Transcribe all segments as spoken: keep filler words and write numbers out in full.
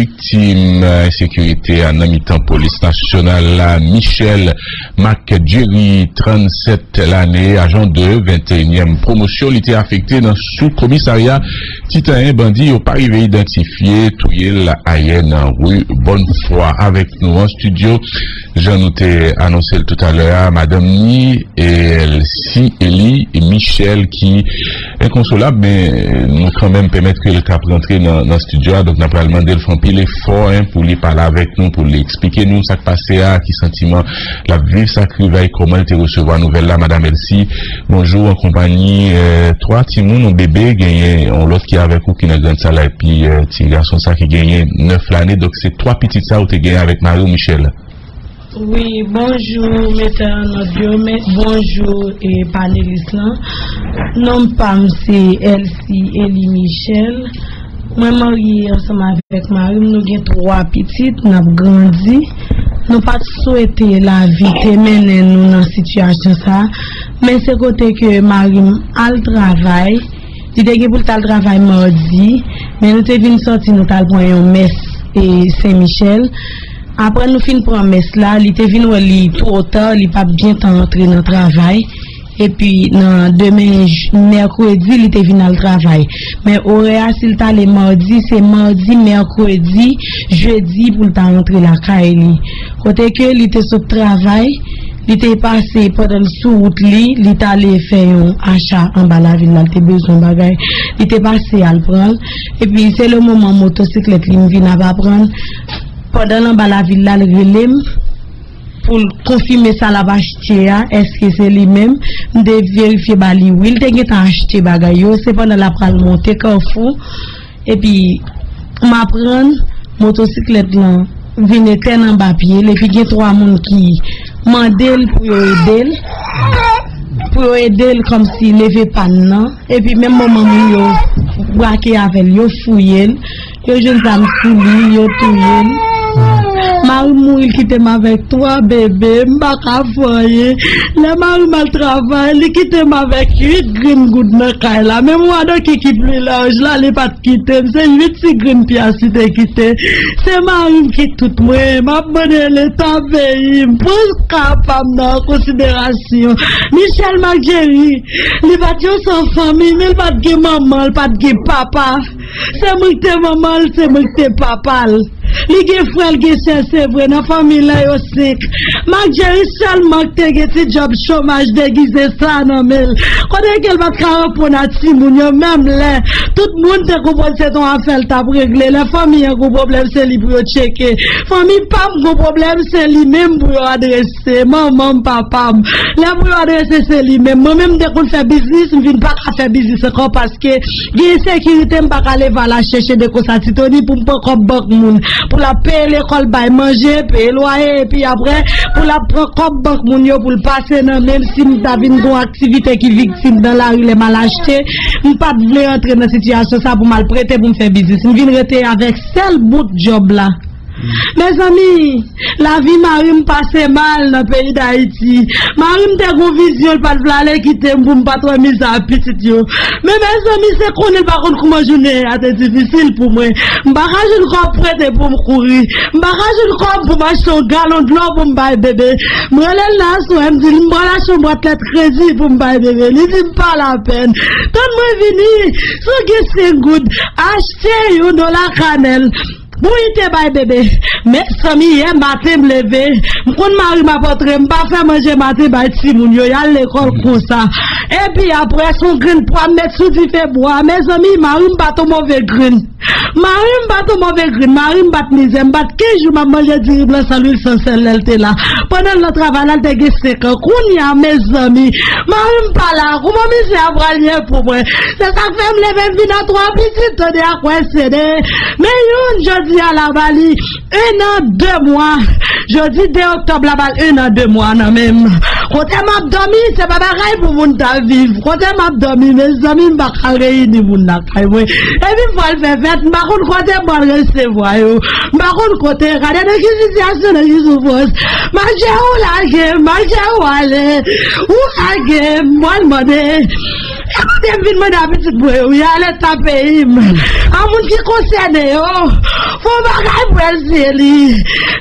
viktim ensekirite a nan mitan polis nasyonal la, Michel Marc Jerry, trannsèt lane, ajan de venteyinyèm pwomosyon, li te afekte nan sou komisarya Titanyen. Bandi yo pa rive idantifye, touye l ayè nan ri Bonnfwa. Avèk nou an estidyo, jan nou te anonse l toutalè a, madanm ni, Elsie Elie Michel, ki enkonsolab, men nou kanmenm pèmèt ke l t ap rantre nan, nan estidyo a, donk n ap pral mande l fè anpil efò, en, pou li pale avèk nou, pou li eksplike nou sa k pase a, ki santiman l ap viv, sa k rive, kòman l te resevwa nouvèl la. Madanm Elsie, bonjou, an konpanyi, eh, twa timoun, yon bebe, genyen yon lòt ki avèk ou ki nan Grand Salle, epi, eh, ti gason sa ki genyen nèf lane. Donk se twa pitit sa ou te genyen avèk mari w, Michel? Wi, bonjou, metè an òd yo, men, bonjou, e, panelis lan. Non pa m se Elsie Elie Michel. Mwen marye ansanm avèk mari m, nou gen twa pitit, n ap grandi. Nou pa t swete lavi te mennen nou nan sitiyasyon sa a, men se kote ke mari m al travay, li te gen pou l t al travay madi, men nou te vin sòti, nou t al pran yon mès, e, Sen Michel. Apre nou fin pran mès la, li te vin wè li twò ta, li p ap gentan antre nan travay. Epi nan demen j-, mèkredi, li te vin al travay. Men orè a, si l t ale madi, se madi, mèkredi, jedi pou l ta rantre lakay li. Kote ke li te sot travay, li te pase pandan l sou wout li, li t ale fè yon acha anba lavil la, l te bezwen bagay. Li te pase al pran l. Epi se le moman motosiklèt li m vin ap aprann. Pandan l anba lavil la, l rele m pou l konfime sa l ap achte a, èske se li menm. M te verifye ba li, wi, l te gentan achte bagay yo. Se pandan l ap pral monte Kafou, epi m aprann motosiklèt lan vin etèn anba pye l, epi gen twa moun ki mande l pou yo ede l, pou yo ede l kòmsi leve pàn nan. Epi menm moman moun yo brake avè l, yo fouye l, yo jwenn zam sou li, yo touye l. Mari m mouri, l kite m avèk twa bebe, m pa ka fè anyen. Lè mari m al travay, li kite m avèk uit grenn goud nan kay la. Men mwa de ki ki pli laj la, li pa t kite m. Se uit ti grenn pyas li te kite. Se mari m ki tout mwen. M ap mande Leta peyi m pran ka pa m nan konsiderasyon. Michel Marc Jerry, li pa t yon san fanmi, men li pa t gen manman, li pa t gen papa. Se mwen ki te manman l, se mwen ki te papa l. Li gen frè, l gen sè, se vre, nan fanmi l lan yo senk. Marc Jerry sèlman ki te gen ti djòb chomaj degize sa nan men l. Kote ke l pa t ka reponn a timoun yo, menm lè tout moun te konprann se t on afè l t ap regle. Lè fanmi an gon pwoblèm, se li pou yo tcheke. Fanmi pa m gon pwoblèm, se li menm pou yo adrese. Se manman m, papa m. Lè pou yo adrese, se li menm. Mwen menm, m te konn fè biznis, m vin pa ka fè biznis ankò paske gen ensekirite, m pa ka leve al al chèche de konsa ti Tony pou m pran kòb bank moun. Pou l ap peye lekòl, bay manje, peye lwaye, epi apre, pou l ap pran kòb bank moun yo, pou l pase nan men m, si m ta vin gon aktivite ki viktim nan lari lè m al achte, m pa t vle antre nan sitiyasyon sa pou m al prete pou m fè biznis. M vin rete avèk sèl bout djòb la. Mezanmi, lavi mari m pase mal nan peyi Dayiti. Mari m te gon vizyon, l pa t vle ale kite m pou m pa t wè mizè a pitit yo. Men mezanmi, se konnen l pa konn kouman jounen an te difisil pou mwen. M pa ka jwenn kòb prete pou m kouri. M pa ka jwenn kòb pou m achte yon galon dlo pou m bay bebe. M rele l nan aswè, m di l m pral achte yon bwat lèt kredi pou m bay bebe. Li di m pa lapèn. Tann mwen vini, si w gen senk goud, achte yon dola kanèl. Pou li te bay bebe. Mezanmi, yè maten m leve, m konn mari m ap antre, m pa fè manje maten bay timoun yo, y al lekòl konsa. Epi apre, se yon grenn pwa m met sou dife bwa. Mezanmi, mari m pa t yon move grenn. Mari m pa t yon move grenn, mari m pa t mizè, m pa t kenz jou m ap manje diri blan san lwil san sèl lè l te la. Pandan l nan travay la, l te gen senk an. Kounye a, mezanmi, mari m pa la, kouman mizè a pral ye pou mwen? Se sa k fè m leve m vin a twa pitit, tande ak wè sede. Men youn jodi a la ba li en an de mwa. Jodi de oktòb la ba l en an de mwa nan men m. Kote m ap dòmi, se pa bagay pou moun ta viv. Kote m ap dòmi, mezanmi, m pa ka reyini moun lakay mwen. Epi m pral fè fèt, m pa konn kote m pral resevwa yo. M pa konn kote, gade nan ki sitiyasyon, nan ki soufrans. Mache ou lage m, mache ou ale. Ou lage m, m pral mande. E kote m vin mande a pitit mwen yo, wi, a Leta peyi m, a moun ki konsène yo, Fò bagay pou Elsie li.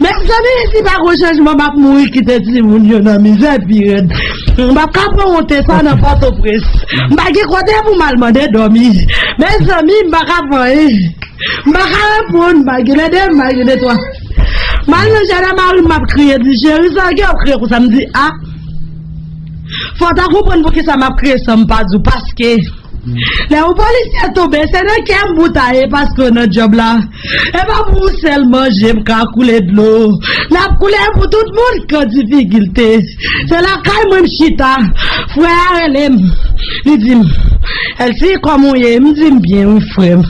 Mezanmi, si pa gon chanjman, m ap mouri kite timoun yo nan mizè pi rèd. M p ap ka pran wonte sa nan Pòtoprens. M pa gen kote pou m al mande dòmi. Mezanmi, m pa ka fè anyen. M pa ka reponn, m pa gen lè de, m pa gen de twa. M al nan jaden mari m, m ap kriye, di, "Cheri, sa ki w ap kriye konsa?" M di, "A, fò w ta konprann poukisa m ap kriye san m pa di w, paske lè yon polisye tonbe, se nan kè m pou ta ye, paske w nan djòb la. E pa pou ou sèl manje m ka koule dlo. L ap koule pou tout moun k an difikilte." Se lakay mwen m chita. Frè a rele m. Li di m, "Elsie, kòman w ye?" M di, "M byen, wi, frè m."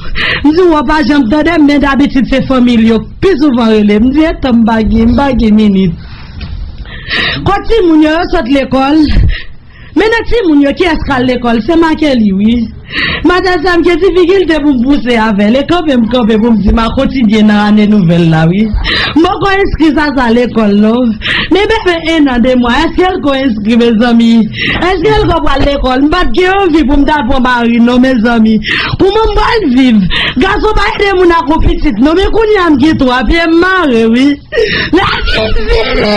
M di, "W pa janm tande m, men dabitid se fanmi l yo k pi souvan rele m." M di, "Etan m pa gen, m pa gen minit." Kot timoun yo, yo sot lekòl? Men nan timoun yo, kiyès k al lekòl? Se Makeli, wi. Madanm sa m gen difikilte pou m pouse avè l. E kanpe m kanpe pou m di m a kontinye nan ane nouvèl la, wi. M poko enskri Zaza lekòl, non. Men bebe en an, de mwa, èske l ko enskri, mezanmi? Èske l ko pral lekòl? M pa t gen anvi pou m ta pran mari, non, mezanmi. Kouman m pral viv? Gason pa ede moun ak yon pitit, non, men kounye a m gen twa, pye m mare, wi. Lavi fini!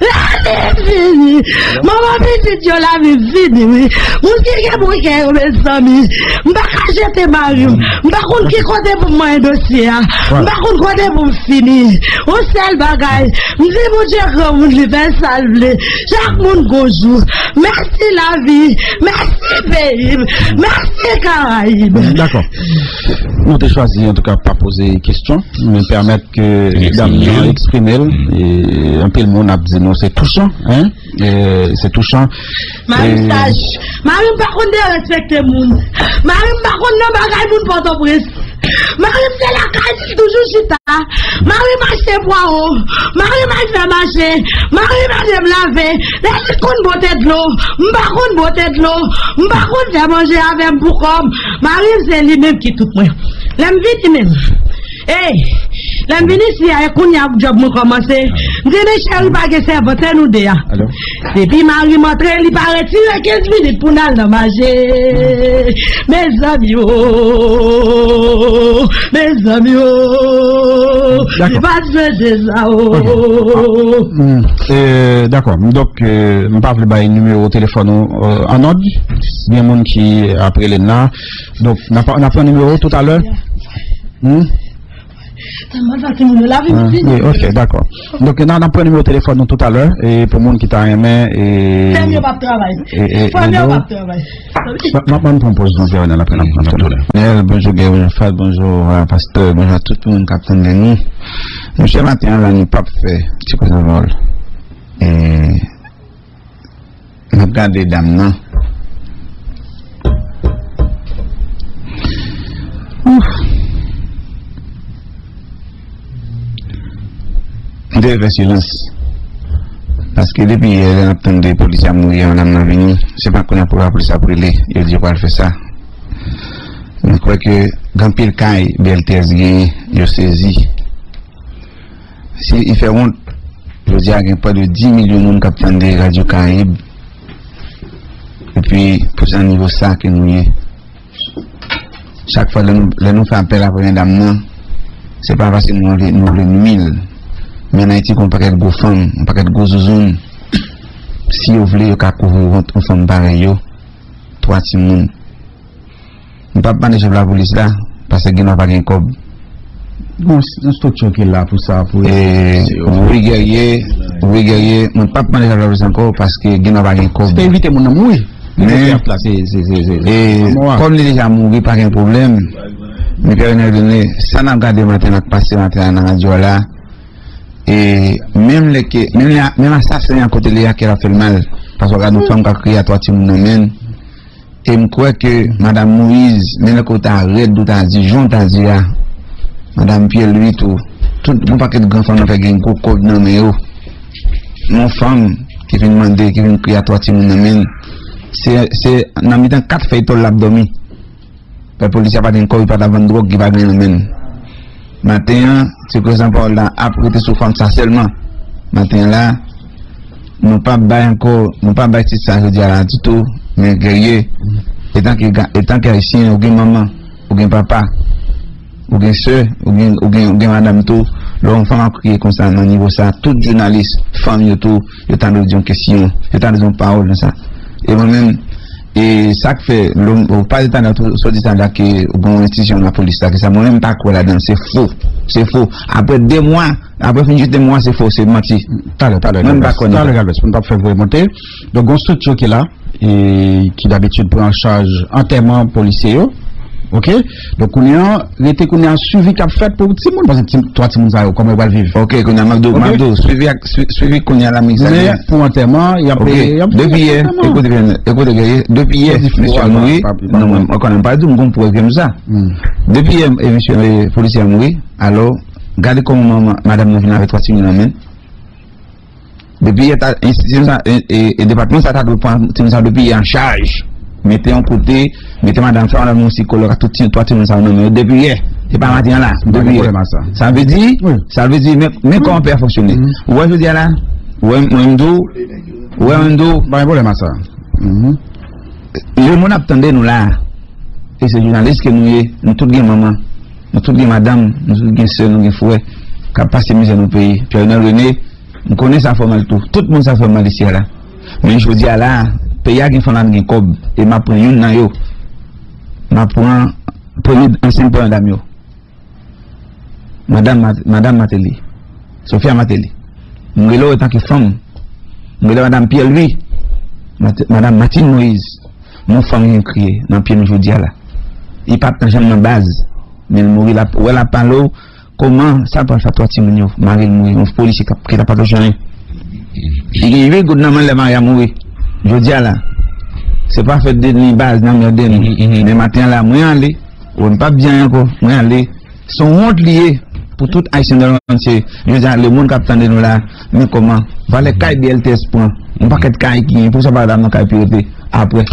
Lavi fini! Manman pitit yo, lavi fini, wi. Moun ki gen bon kè yo, mezanmi. M pa ka jete mari m. M pa konn ki kote pou m manyen dosye a. M pa konn kote pou m fini. Yon sèl bagay. M di Bondye granmoun, li fè sa l vle. Chak moun gon jou. Mèsi lavi. Mèsi peyi m. Mèsi Karayib. Dakò. Nou te chwazi, antouka, pa poze kesyon, men pèmèt ke dam nan eksprime l. E anpil moun ap di nou se touchan, hein? E se touchan. Mari m saj. Mari m pa konn derespekte moun. Mari m pa konn nan bagay moun Pòtoprens. Mari m se lakay li l toujou chita. Mari m achte pwawo. Mari m al fè mache. Mari m ede m lave. Lè li konn bwote dlo, m pa konn bwote dlo. M pa konn fè manje avè m pou kò m. Mari m se li menm ki tout mwen. Lè m vini menm, ey, lè m vin isi a, e kounye a djòb mwen kòmanse. M di, "Men cheri, pa gen sèvant, se nou de a." Depi mari m antre, li pa retire kenz minit pou n al nan mache. Mezanmi o, mezanmi o, li pa t swete sa o. Dakò. M, e, dakò. M, donk, e, m pa vle bay nimewo telefòn ou, e, an òd. Si gen moun ki ap rele n la, donk, n ap, n ap pran nimewo toutalè. Hmm? Tèlman sa timoun yo, lavi m fini. Wi, ok, dakò. Donk, n a, n ap pran nimewo telefòn nou toutalè, e pou moun ki ta renmen, e, Fèm yo p ap travay. E, e, Fèm yo p ap travay. M, m, m pran poz nou, Zéronel, apre n ap pran toutalè. Nèl, bonjou, Guerrier Jean Fad, bonjou, a, pastè, bonjou a tout moun k ap tande nou. Mesye, maten an la, nou p ap fè ti koze vòl. E, M ap gade dam nan. Ouf. M te fè silans. Paske depi yè, lè n ap tande polis ap mouri, madam nan vini, se pa kounye a pou lapolis ap rele, yo di yo pral fè sa. M kwè ke gen anpil kay B L T S genyen, yo sezi. Si li fè wont, jodi a gen plis de dis milyon moun k ap tande Radyo Karayib. Epi, pou sa nivo sa ke nou ye. Chak fwa lè nou, lè nou fè apèl a premye dam nan, se pa paske nou vle, nou vle nwi l. Men ann Ayiti, gen yon pakèt gwo fanm, yon pakèt gwo zouzoun. Si yo vle, yo ka kouvri wont yon fanm parèy yo, twa timoun. M p ap mande chèf lapolis la, paske gen dwa pa gen kòb. Bon, s-, yon estriktè ki la pou sa, pou... E, wi, Guerrier, wi, Guerrier, mwen p ap mande chèf lapolis ankò, paske gen dwa pa gen kòb. Se pa envite moun nan mouri. Men, e, kòm li deja mouri, pa gen pwoblèm. Men Pierre Renel Grenle, sa n ap gade maten an, k pase maten an nan radyo a la, e menm lè ke, menm lè, menm asasen an kote li a, kè l ap fè l mal. Paske w gade yon fanm k ap kriye a twa timoun nan men l. E m kwè ke Madanm Moïse, men lè ke w ta rèd, ou ta di, jan w ta di a, Madanm Pierre Louis tou, tout yon pakèt gran fanm nan fè gen gwo kòb nan men yo. Yon fanm ki vin mande, ki vin kriye a twa timoun nan men l, se, se nan mitan kat fèy tòl l ap dòmi. Pè polisye a pa t gen kòb, li pa t ap vann dwòg, li pa t gen nan men l. Maten an, ti prezan pawòl la ap rete sou fanm sa sèlman. Maten an la, nou p ap bay ankò, nou p ap bay tit sa jodi a la ditou, men Guerrier, etanke ga-, etanke Ayisyen, ou gen manman, ou gen papa, ou gen sè, ou gen, ou gen, ou gen madanm tou. Lè yon fanm ap kriye konsa nan nivo sa, tout jounalis, fanm yo tou, yo ta dwe di yon kesyon, yo ta dwe di yon pawòl nan sa. E mwen menm, e sa k fè, lè w pale talè, sa w di talè ke ou gen yon enstitisyon lapolis la, ke sa, mwen menm, m pa kwè ladan l, se fo. Se fo. Apre de mwa, apre fin jis de mwa, se fo, se manti. Talè, talè, Mwen, m pa Galvez. Kwè nan Talè, sa. Galvez, pou n pa fè vre monte. Donk, gen yon estrikti ki la, e ki dabitid pran an chaj antèman polisye yo. Oke? Donk, kounye a, rete kounye a, swivi k ap fèt pou timoun, paske ti, twa timoun sa yo, kòman yo pral viv? Oke, kounye a, m ap di w, m ap Oke? di w, swivi ak, swi-, swivi kounye a la, m egzamine. Men pou antèman, y ap, Oke. y ap Depi yè, antèman. Ekoute byen, ekoute byen, depi yè, Yo di fò mesye a a, mouri, pa, pa, pa, non, pa. Mwen, mwen konnen, m pa di w m gon prèv ke m sa. Hmm. Depi yè, e mesye, e polisye a mouri, alò, gade kòman manman, madanm nan vin avèk twa timoun nan men l. Depi yè, ta, enstitisyon sa, e, e, e depatman sa ta dwe pran timoun sa depi yè an chaj. Mete yon kote, mete madanm, fè madanm yon sikològ ak tout ti, twa timoun sa yo nan men yo depi yè. Se pa maten an la, Pa gen depi yè. pwoblèm ak sa. Sa vle di, Wi. sa vle di, men, men kòman peyi a fonksyone. Mhm. Ou wè jodi a la, ou wè, mwen m di w, ou wè mwen m di w, Pa gen pwoblèm ak sa. Mhm. Lemonn ap tande nou la. E se jounalis ke nou ye, nou tout gen manman, nou tout gen madanm, nou tout gen sè, nou gen frè, k ap pase mizè nan peyi. Pierre Renel René, m konnen sa fè w mal tou. Tout moun sa fè mal isi a la. Men jodi a la, peyi a gen fanm ak gen kòb, e m ap pran youn nan yo. M ap pran premye ansyen premye dam yo. Madanm Mat-, Madanm Martelly, Sophia Martelly. M rele w antanke fanm. M rele Madanm Pierre Louis, Mat-, Madanm Martine Moïse. Yon fanm vin kriye nan pye nou jodi a la. Li pa t janm nan baz, men l mouri la. Wè l ap pale w, kòman sa pral fè twa timoun yo, mari l mouri, yon polisye k ap, ki t ap patwouj anyen. Li gen uit goud nan men l lè mari a mouri. Jodi a la, se pa fèt de ni baz nan mèt de nou. Mhm, mhm. Men maten an la, mwen ale. Ou wè, m p ap di anyen ankò. Mwen ale. Se yon wont li ye pou tout Ayisyen nan lemonn antye. Jodi a, lemonn k ap tande nou la, men kòman valè kay B L T S pran. Yon pakèt kay ki gen, pou sa pa dam nan kay pi rete apre.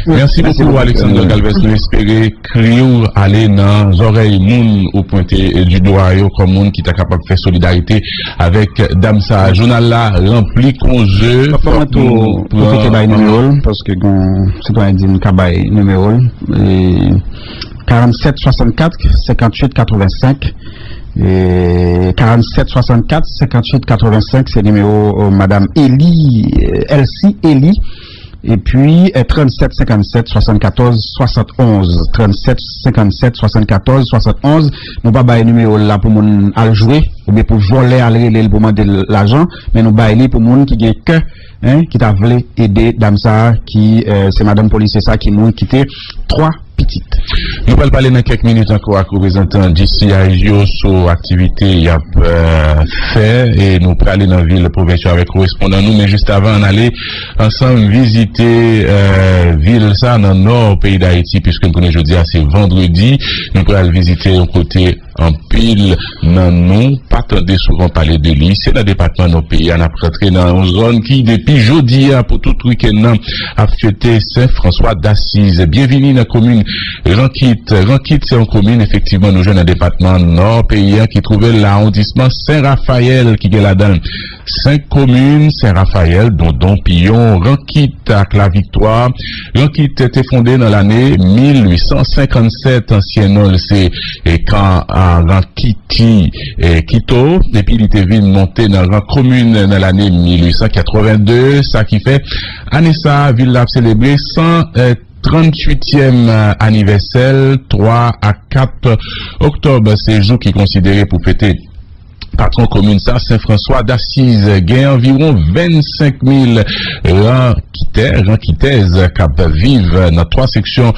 Mèsi Mèsi bokou, bokou. Alexander Galvez. Nou espere kri w ale nan zòrèy moun ou pwente du doigt yo kòm moun ki ta kapab fè solidarite avèk dam sa a. Jounal la ranpli konze. Papa, mwen tou pwofite bay nimewo l, paske gen sitwayen di m ka bay nimewo l. E, karannset swasannkat senkantuit katrevensenk. E, karannset swasannkat senkantuit katrevensenk, se nimewo, e, Madanm Eli, e, Elsie Eli. Epi, e, trannset senkannsèt swasannkatòz swasannonz. Trannset senkannsèt swasannkatòz swasannonz. Nou pa bay nimewo l la pou moun al jwe, oubyen pou vòlè al rele l pou mande l lajan, men nou bay li pou moun ki gen kè, en, ki ta vle ede dam sa a, ki, e, se madanm polisye sa a ki mouri kite twa pitit. Nou pral pale nan kèk minit ankò ak reprezantan G C I yo sou aktivite y ap, e, fè, e nou prale nan vil pwovens yo avèk korespondan nou, men jis avan, ann ale ansanm vizite, e, vil sa nan nò peyi Dayiti, piske n konnen jodi a se vandredi, nou pral vizite yon kote anpil nan nou pa tande souvan pale de li. Se nan depatman Nò peyi a n ap rantre nan yon zòn ki, depi jodi a, pou tout wikenn nan, ap fete Sen Franswa Dasiz. Byenvini nan komin Rankit. Rankit se yon komin, efektivman, nou jwenn nan depatman Nò peyi a, ki twouve l nan awondisman Sen Rafayèl, ki gen ladan l senk komin, Sen Rafayèl, Dondon, Piyon, Rankit ak Laviktwa. Rankit te fonde nan lane mil uit san senkannsèt. Ansyen non l se, e, Kan a Rankiti, e, Kito, epi li te vin monte nan ran komin nan lane mil uit san katreven de, sa ki fè ane sa a, vil la ap selebre san, e, tranntuityèm anivèsè l, twa a kat oktòb, se jou ki konsidere pou fete patwon komin sa, Sen Franswa Dasiz. Gen anviwon vennsenk mil rankitè, rankitèz k ap viv nan twa seksyon